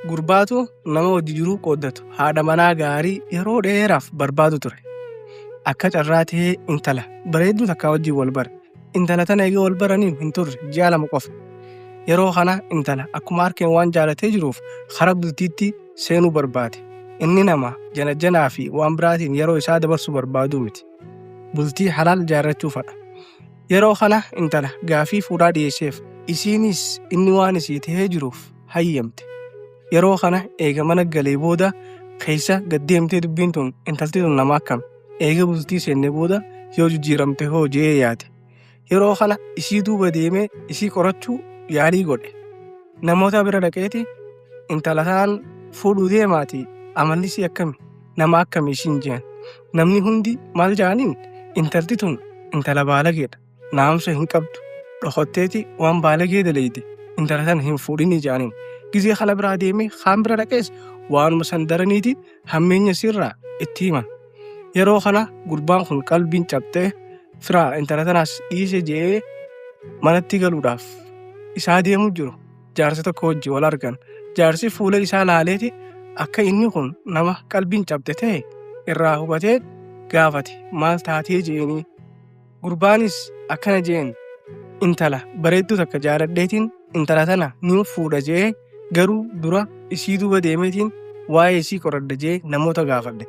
Gurbaatu nama wajji jiruu qooddatu haadha manaa gaarii yeroo dheeraaf barbaadu ture. Akka carraa tahee intala bareedduu takkaa wajjin wal bare. Intala tana eega wal baraniin hin turre ji'a 2 qofa. Yeroo kana intala akkuma arkeen waan jaalatee jiruuf kara bultiitti seenuu barbaade. Inni nama janajjanaa fi waan biraatiin yeroo isaa dabarsuu barbaaduu miti. Bultii halaal jaarrachuu fadha. Yeroo kana intala gaafii fuudhaa dhiyeesseef. Isiinis inni waan isii tahee jiruuf hayyamte. Yeroo kana eega mana galee booda keessa gad deemtee dubbiin tun intalti tun nama akkam eega bultii seenne booda yoo jijjiiramte hoo je'ee yaade. Yeroo kana isii duuba deemee isii qorachuu yaalii godhe. Namoota bira dhaqeeti intala tanaan fuudhuu deemaati amalli isii akkami nama akkami ishiin je'an. Namni hundi maal ja'aniin intalti tun intala baalageedha. Naamusa hin qabdu dhokotteeti waan baalagee daleyde intala tana hin fuudhinii jedhaniin. Gizee kana biraa deemee kaan bira dhaqees waanuma san daraniiti hammeenya isiirraa itti himan. Yeroo kana gurbaan kun qalbiin cabxee firaa intala tanaas dhiise je'ee manatti galuudhaaf isaa deemu jiru jaarsa tokko wajji wal argan. Jaarsi fuula isaa laaleeti akka inni kun nama qalbiin cabxe ta'e irraa hubatee gaafate maal taatee je'eenii. Gurbaanis akkana je'een, Intala bareedduu takka jaaladheetiin intala tana nin fuudha je'ee garuu dura isii duuba deemeetiin waa'ee isii qoradha je'ee namoota gaafadhe.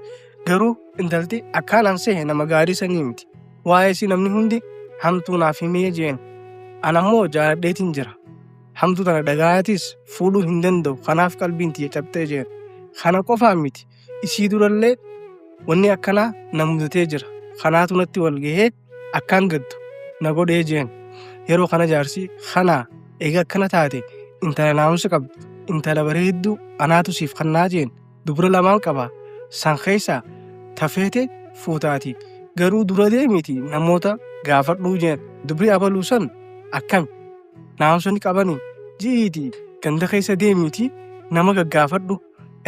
Garuu intalti akkaan an sehe nama gaarii sanii miti. Waa'ee isii namni hundi hamtuu naaf himee je'een. An ammoo jaaladheetiin jira. Hamtuu tana dhaga'aatis fuudhuu hin danda'u kanaaf qalbiin tiyya cabxee je'een. Kana qofaa miti Isii durallee wanni akkanaa na mudatee jira. Kanaatu natti wal gahee akkaan gaddu na godhee jeen. Yeroo kana jaarsi kanaa eega akkana taate intala naamusa qabdu intala bareedduu anaatu siif kannaa jeen dubra lamaan qaba san keessaa ta feete fuutaati garuu dura deemiiti namoota gaafadhuu jeen dubri abaluu san akkami naamusa ni qabanii ji'iiti ganda keessa deemiiti nama gaggaafadhu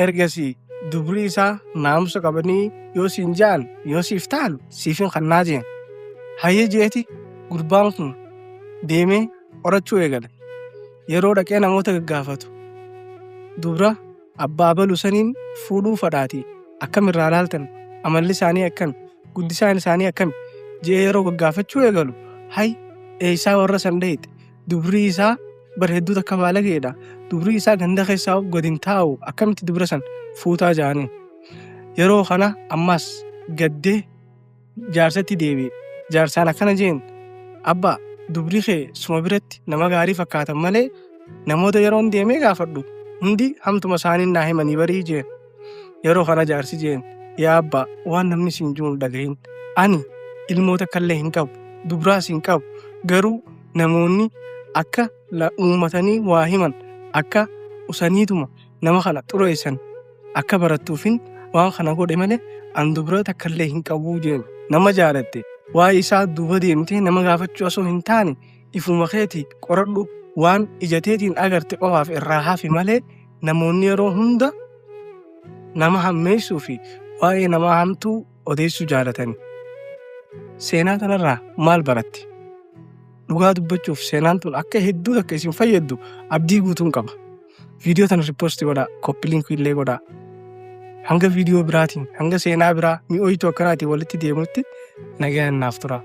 Ergasii dubri isaa naamusa qabanii yoo siin ja'an yoo siif ta'an siifin kannaa jeen. Hayyee je'eeti gurbaan kun deemee qorachuu eegale. Yeroo dhaqee namoota gaggaafatu dubra abbaa abalu saniin fuudhuu fadhaati akkam irraa laaltan amalli isaanii akkami guddisaan isaanii akkami je'ee yeroo gaggaafachuu eegalu hay eeysaa warra san dhayxe Dubrii isaa bar hedduu takka baalageedha. Dubrii isaa ganda keessaa gad hin taa'u akkamitti dubra san fuutaa ja'aniin. Yeroo kana ammas gaddee jaarsatti deebi'e. Jaarsaan akkana jeen abbaa dubri kee suma biratti nama gaarii fakkaatan malee namoota yeroon deemee gaafadhu hundi hamtuma isaaniin naa himanii barii jeen. Yeroo kana jaarsi jeen yaa abbaa waan namni siin jiru hin dhagahin ani ilmoo takkallee hin qabu dubraas hin qabu garuu namoonni akka uumatanii waa himan akka usaniituma nama kana xureessan akka barattuufin waan kana godhe malee an dubra takkallee hin qabuu jeen. Nama jaalatte waa'ee isaa duuba deemtee nama gaafachuu osoo hin taane ifuma keeti qoradhu waan ija teetiin agarte qofaaf irraa hafi malee namoonni yeroo hunda nama hammeessuu fi waa'ee namaa hamtuu odeessuu jaalatani. Seenaa tanarraa maal baratte? Dhugaa dubbachuuf seenaan tun akka hedduu takka isin fayyaddu abdii guutuun qaba. Viidiyoo tana rippoosti godhaa, koppi liinkii illee godhaa. Hanga viidiyoo biraatiin, hanga seenaa biraa mi'ooytuu akkanaatiin walitti deemnutti nagayaan naaf turaa.